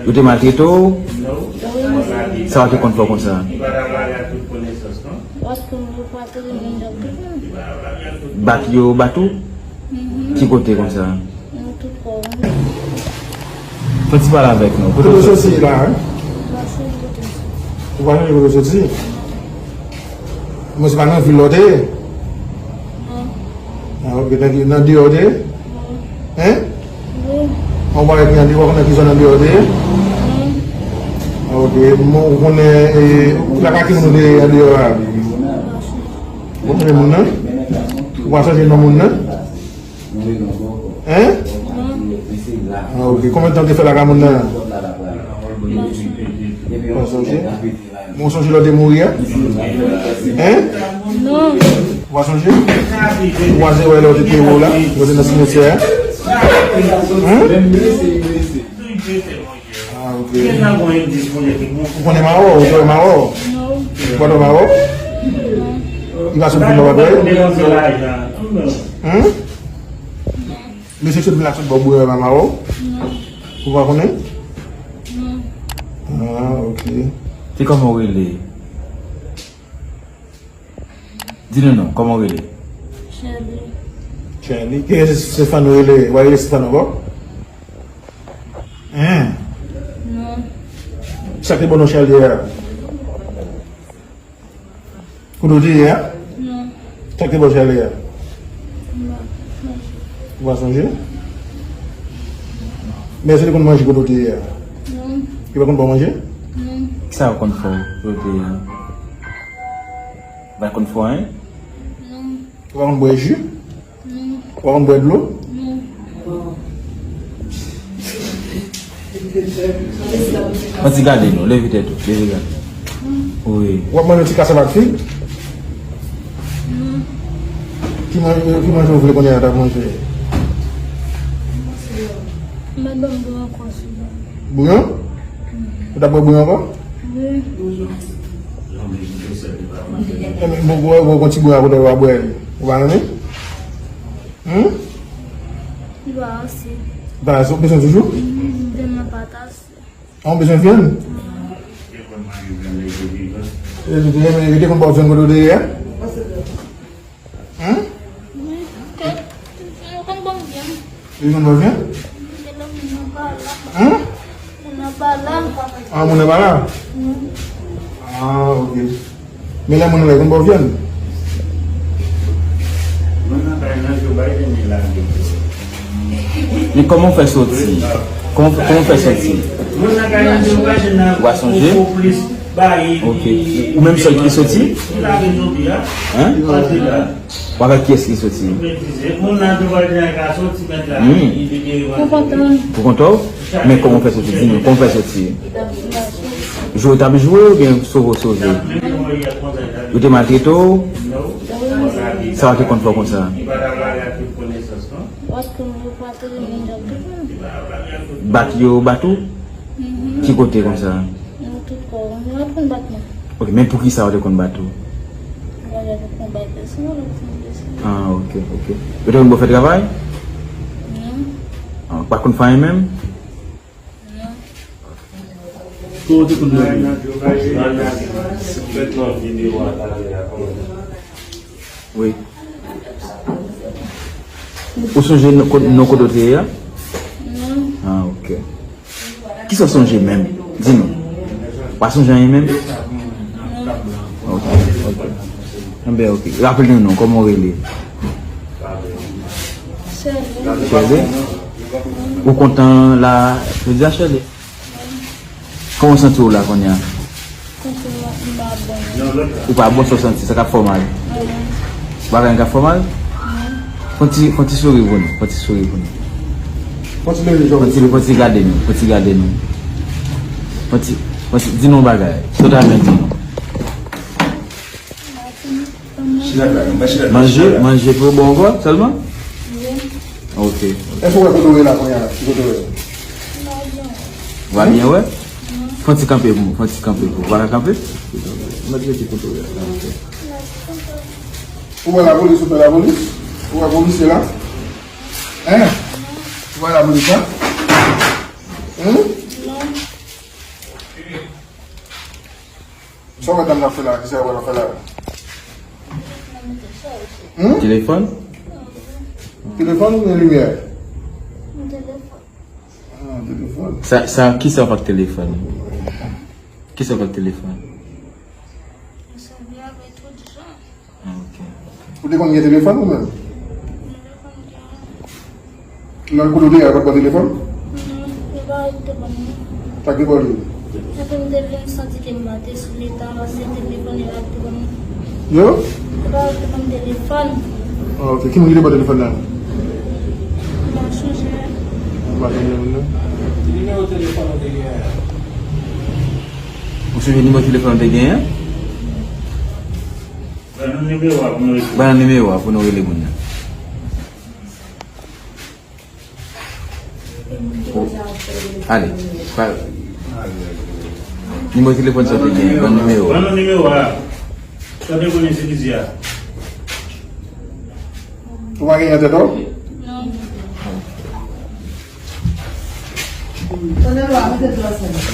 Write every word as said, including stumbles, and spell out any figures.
Yo te maltrete w? Sa w te konn fè w konsa? Paske m pa te renmen dòk tou. Bat yo, bat ou? Mhm. Ki kote konsa? Nan tout kò m. Fè ti pale avèk nou. Kote w soti la, hein? Ou pa sonje kote w soti? Mwen se pa nan vil la w te ye? Non. Ah, ok. Nan, nan deyò w te ye? Non. Hein? Wi. An w pa wè ki an deyò, w pa konn nan ki zòn an deyò w te ye? Non. Ah, ok. Mwen, ou konnen, e, lakay ki moun ou te ye an deyò a? Ou pa sonje moun nan? Ou pa sonje non moun nan? Hein? Non. Ah, ok. Konbyen tan w te fè lakay moun nan? Ou pa sonje? Mwen sonje lè w te mouri a? Hein? Non. Ou pa sonje? Ou pa sonje wè lè w te teye w la? Lè w te nan simetyè a? Hein? Ah, ok. Ou konnen Mawò? Ou te wè Mawò? Non. Ou pa t wè Mawò? Li pa sot pou Mawò, wè? Hein? Mesye sot vin la sot bò bouyon nan Mawò? Non. Ou pa konnen? Non. Ah, ok. Se kòman w rele? Di nou non, kòman w rele? Sherly. Sherly. Ki se Stefano rele? Ou pa rele Stefano ankò? Hein? Non. Sa k te bon non Sherly a? Kote w te ye a? Non. Sa k te ba w chalè a? M pa sonje. Ou pa sonje? Men èske w te konn manje kote w te ye a? Non. Yo pa konn ba w manje? Non. Kisa yo konn fè w kote w te ye a? Yo pa konn fè w anyen? Non. Yo pa konn bwè ji? Non. Ou pa konn bwè dlo? Non. Fè ti gade nou, leve tèt ou, leve gade. Wi. W ap manje yon ti kasav ak fig? Non. Ki manje, ki manje w vle kounye a w t ap manje? Mwen ban m bouyon ankò, silvouplè. Bouyon? Ou t ap bwè bouyon ankò? Wi. Enben, bon, bon, bon, ti bouyon akote w ap bwè li. Ou pa renmen? Hmm? Li pa ase. Li pa ase, ou bezwen toujou? Hmm, vyann nan pa t ase. Ah, ou bezwen vyann? Hmm. Yo te, yo te konn ba w vyann kote w te ye a? Hmm? Wi, ke, yo konn ba m vyann. Yo konn ba w vyann? Gen lòt moun nan pa la. Hmm? Moun nan pa la. Ah, moun nan pa la? Hmm. Ah, ok. Men lè moun nan la, li konn ba w vyann? Moun nan bay nan jou, bay vini la. Men kòman w fè soti? Kòman, kòman w fè soti? Moun nan bay nan jou, bay vini la. Ou pa sonje? Ok. Ou menm sèl ki soti? Hein? Ou avèk kiyès ki soti? Hmm. Pou kont ou? Men kòman w fè soti? Di nou, kòman w fè soti? Jwe w t ap jwe oubyen sove w sove? Yo te maltrete w? Sa w te konn fè w konsa? Bat yo, bat ou? Ki kote konsa? Nan tout kò. Mwen ap konn bat mwen. Ok, men poukisa w te konn bat ou? Mwen te konn bat pèsonèl, ou konn pèsonèl. Ah, ok, ok. Yo te konn ba w fè travay? Non. Ah, ou pa konn fè anyen menm? Non. Tou ou te konn nan videyo a talè a, kòman? Wi. Ou sonje non ko-, non kote w te ye a? Non. Ah, ok. Kisa w sonje menm? Di nou. Ou pa sonje anyen menm? Non. Ok, ok. Enben, ok. Raple nou non, kòman w rele? Sherly. Sherly? Ou kontan la jodi a, Sherly? Kòman w santi w la kounye a? Santi m, m pa bon. Ou pa bon, sa w santi? Sa k ap fè w mal? Anyen. Bagay k ap fè w mal? Non. Fè yon ti, fè yon ti souri pou nou. Fè yon ti souri pou nou. Fè yon ti leve jòb. Fè yon ti, fè yon ti gade nou. Fè yon ti gade nou. Fè yon ti, fè yon ti, di nou yon bagay. Sa w ta renmen di nou? Manje, manje pou yo ba w ankò sèlman? Wi. Ok. Èske w wè kote w ye la kounye a la? Ki kote w ye? Ou pa byen wè? Fè yon ti kanpe pou mwen, fè yon ti kanpe pou mwen. Ou pa ka kanpe? Mwen di ki kote w ye la. Ok. Ou wè lapolis, ou pè lapolis? Ou wè polisye la? Hein? Ou wè lapolis la? Hmm? Non. Sa w wè dam nan fè la? Kisa w wè l ap fè la? Hmm? Telefòn? Telefòn oubyen limyè? Telefòn. Ah, telefòn. Sa, sa, kisa w fè ak telefòn? Kisa w fè ak telefòn? Mwen sèvi avè l tout jan. Ah, ok. Ou te konn gen telefòn ou menm? Telefòn gen. Lè kote w te ye a, yo pa t ba w telefòn? Non, yo pa rete ban mwen. Sa k te ba w li? Apre m te vin santi ke m pa te sou leta, paske telefòn yo pa rete ban mwen. Yo? Yo pa rete ban m telefòn. Ah, ok. Ki moun ki te ba w telefòn nan? M pa sonje. Ou pa sonje moun nan? Ki nimewo telefòn ou te genyen an? Ou sonje nimewo telefòn ou te genyen an? Ban nou nimewo a pou nou rele. Ban nou nimewo a pou nou rele moun nan. Ale, pa. Nimewo telefòn sa w te genyen, ban nimewo. Ban nou nimewo a. Sa w te konnen se kizè a. Ou pa genyen nan tèt ou? Non.